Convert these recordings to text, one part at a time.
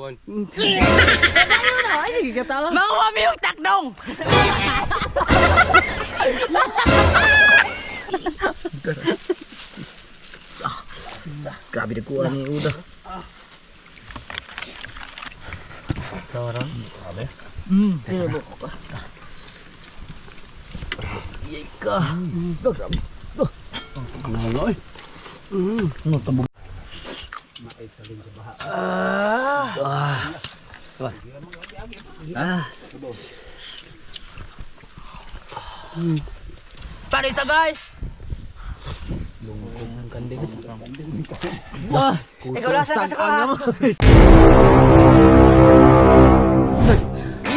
Tayo na. Ay, sige, katawa. Manguha mi yung takdong. Grabe na kuha ni Uda. Paris agay. Ikaw lasa ka sa kuha.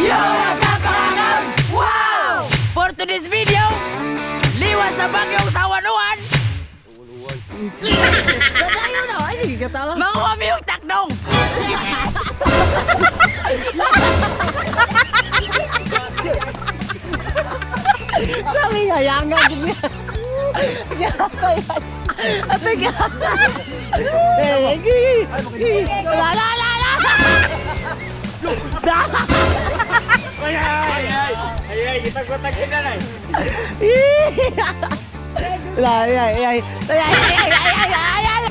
Yo! What's up, mga kaon? Wow! For today's video, liwas sa bagyong sawanuan, Tayo na. Ay, sige, katawa. manguha mi yung takdong. Sabi niya, yanga gid niya. Ate ka. Eh, gi. La la la la. Da. Ay, ay, ay, ay, kitag-kitag kita na. La ay ay ay. Ay ay ay ay ay ay.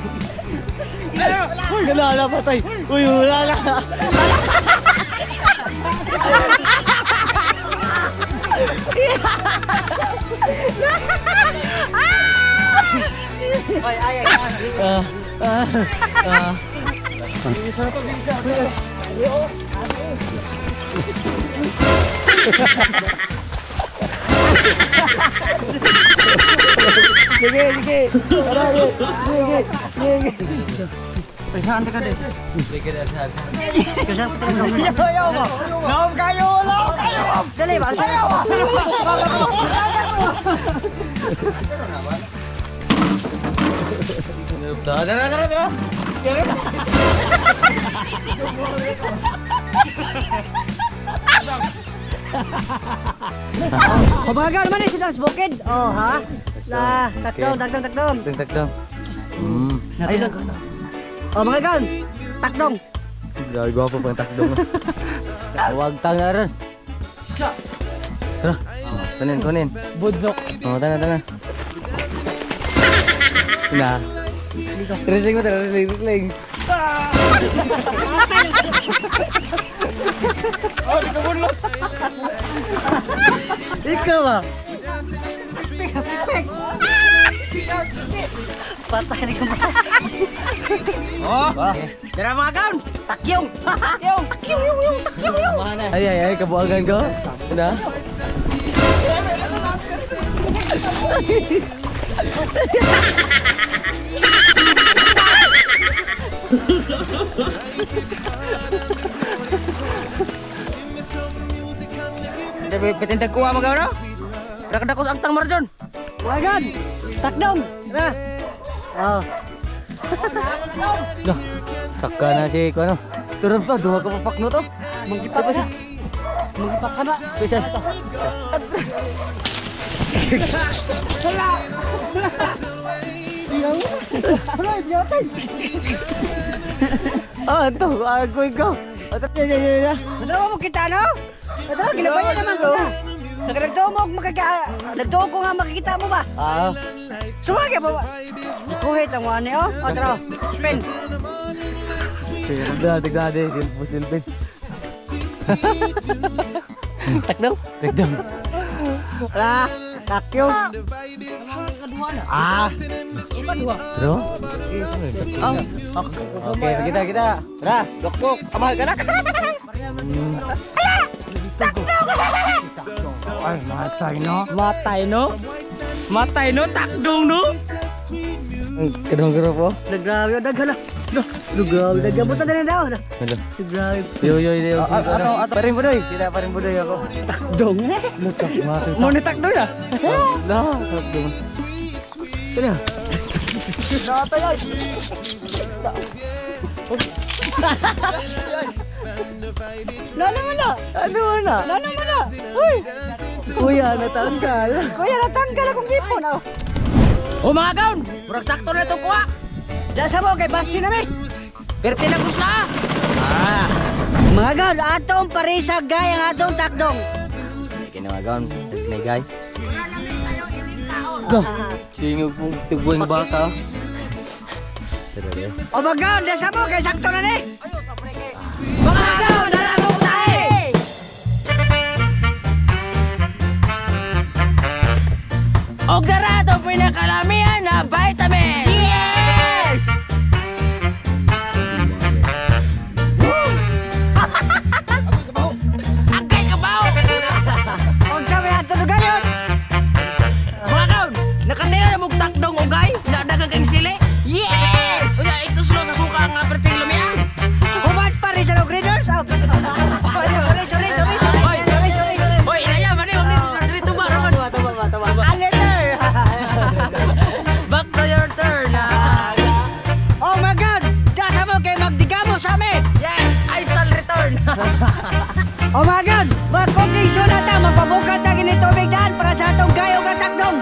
Uy, wala na patay. Uy, wala na. Ay, ay, ay. Ah, ah, ah. Sige, sige. Tara, sige, sige, sige. Saan ka din? Ayaw mo. Loob kayo, loob kayo. Dali ba? Ayaw mo. Tara, tara, tara, tara. Kumaga naman eh, si Dance Bukid. Oh, ha? La, takdong, takdong, takdong. Takdong, takdong. Mm. Ay, oh, mga gan. Takdong. Grabe, gwapo pang takdong. Huwag tang na ron. Tara. Oh, kunin, kunin. Budlok. Oh, tara, tara. Na. Wrestling mo, tara, wrestling, wrestling. Ikaw ba? Patay na ka ba? Oh, dara mga kaon. Takyong. Takyong. Takyong yung yung takyong yung. Ay, ay, ay, kabuagan ko. Na. Pitindag kuha mga kaon, no? Rakadakos ang tang marjon. Mga gan. Takdong. Tara. Oh. Dah. Saka na si ko ano. Turun pa, duha ka papak no to. Manggipak ka na. Manggipak ka na. Bisa. Wala, hindi natin. Ah, ito, ah, go, go. Ah, tara, ya, ya, ya. Madalawa mo kita, no? Madalawa, ginabayan naman ko na. Nagtuo mo, makaka... Nagtuo ko nga makikita mo ba? Ah, Suwag ba? Kuhit ang wani, oh. O, tara. Spin. Dati, dati, silpo, silpin. Takdong. Takdong. Wala. Takyo. Ah. Bro? Okay, kita, kita. Tara, dokpok. Amahal ka na. Ay, matay no. Matay no. Matay no takdong no. Kadong garo po. Nagrabe, daghala. Nagrabe, nagabutan na daw. Hello. Nagrabe. Yo, yo, yo. Ato, ato. Parin budoy. Kita parin budoy ako. Takdong. Lutak, matay. Mo ni takdong na. La, takdong. Tara. Lalo mo na. Ano na? Lalo mo na. Uy. Kuya, natanggal. Kuya, natanggal akong gipon. Oh. Oh mga kaon, murag sakto na itong kuha. Dasa mo kay Basti na mi. Perti na kusla. Ah. Magon, atong parisa gay ang atong takdong. Kinamagon, may gay. Go. Tingog pong tubuing baka. Tara, tara. O Magon, dasa mo kay sakto na ni. Mga kaon, naramong tae! Og dara atong pinakalamian na vitamins! Yes! Agay kabaw! Og sa may atong gayon. Mga kaon, nakatira na mong takdong ugay, na dagang kang sili. Yes! Unya, ituslo sa suka ang perting lumia. Human pa rin sa log readers. Oh. Sorry, sorry, sorry. Oy. Sorry, sorry, sorry. Hoy, inaya, mani, huwag nito, dito ba, Roman? A letter. Back to your turn. Ah. Oh my God! Dasa mo kay magdigamo sa amin. Yes, I shall return. Oh my God! Mag-cooking show na ta! Magpabukat ta gini tubig daan para sa atong gayo nga takdong!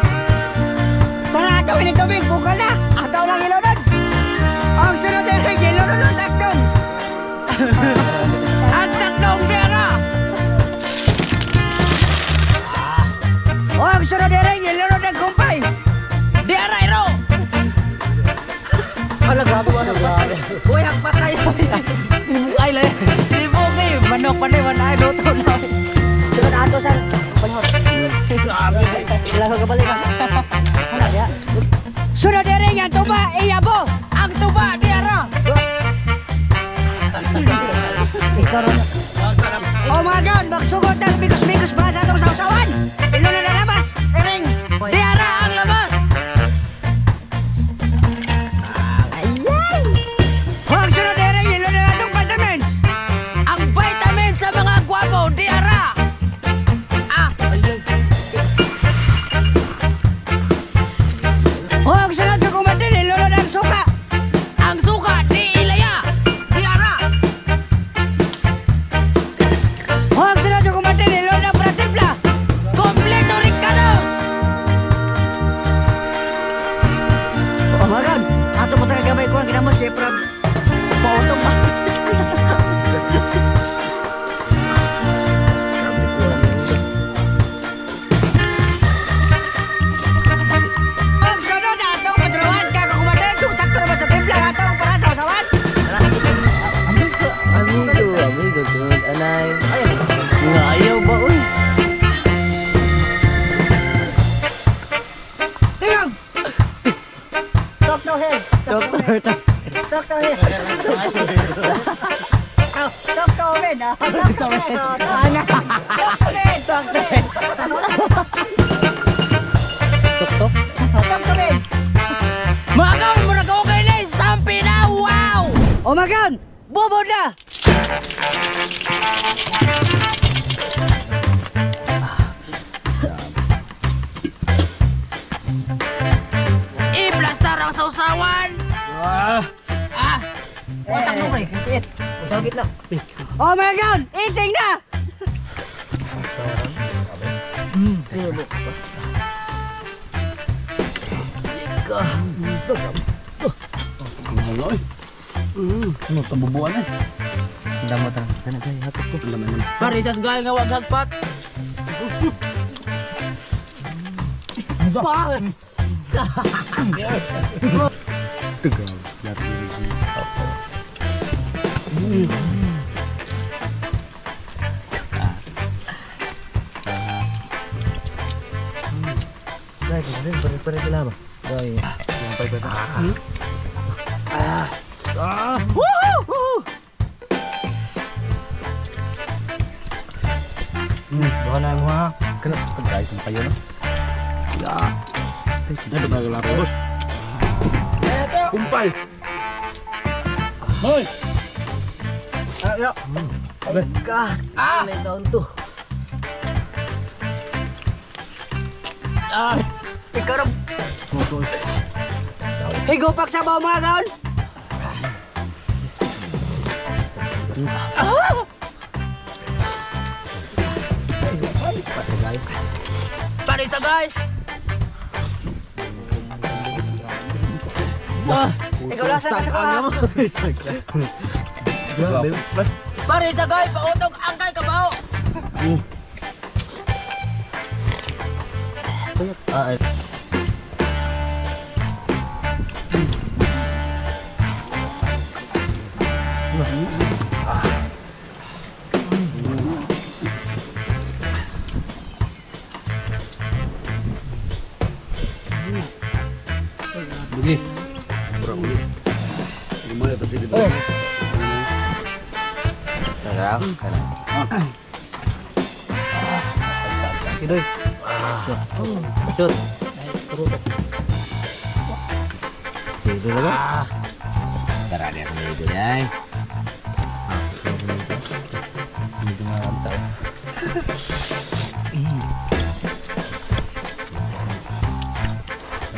Tara ato gini tubig! Bukal na! Ataw lang ilunod! Ang sunod ay gilunod ang takdong! Ang takdong pera. Oh, ang sunod ay gilunod ang kumpay! Di ara iro. Ala, grabe ba? Grabe. Uy, hagpat tayo. Ay, lay. Libo kay manok pa ni man ay luto na. Sunod ato sa... Palihot. Grabe! Wala ko kabalik ha. Wala ya. Sunod ay ang tuba! Iyabo! Ang tuba di ara. Ikaw ron. Oh my God! Magsugod ang bigos-bigos para sa atong sausawan! Ilunod ang labas! Iring! Di ara ang labas. Ayay! Huwag sunod iring! Ilunod ang atong vitamins! Ang vitamin sa mga gwapo di ara. Ah, Huwag sunod sa kumatin! Ilunod ang suka! ang suka di ilaya. Di ara. Huwag sunod sa kumatin! Ilunod ang pratipla! Kompleto Ricardo. Oh my God! Ato mo talaga gamay ko ang ginamos kay Prab. Pautong pa. Ang sunod atong madruan ka kumatin kung sakto naman sa timpla atong para sa usawan. Amigo, amigo, good, anay. Nga ayaw ba, uy? Tingog! Talk to him. Doctor, Talk to him. Oh, talk to him. Ah, talk to him. Oh, talk to him. Talk to him. tok tok. Talk to him. Mga kaon, murag okay na sampi na. Wow! Oh my God! Bobo na! I-plastar ang sausawan. Ah. Watak mo pre, kimpiit. Usagit na. Oh my God! Eating na! Ano tabubuan eh. Damo ta. Kana gay hakot ko. Pare sa gal nga wag hagpat. Gay, pare pare sila ba? Gay. Yung pare pare. Baka na mo ha. Kana kagay kung kayo no. Ay, pagkagalap, boss. Kumpay. Hoy! Ah! May taon to. Ikaw na. Higupak sa baw mga kaon. Pare sa gal. Ikaw lang sa Grabe. Pare sa gay, pautog angkay kabaho. Ah, ay. Bugi. Tara, tara. Kidoy. Shoot. Dito na ba? Tara na ako dito na. Dito na ang tao.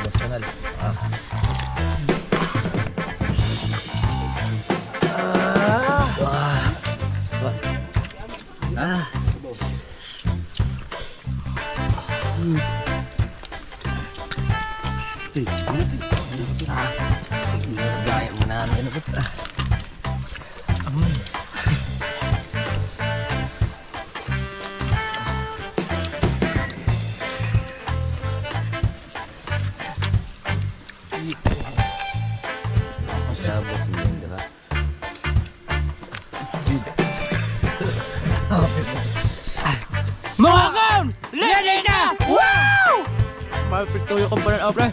National. Ah. Ah. Ah. Gaya mo na ano ba? Masyabot yun, di ba? Mga kaon, ready ka! Wow! Perfecto yung component, oh, pre.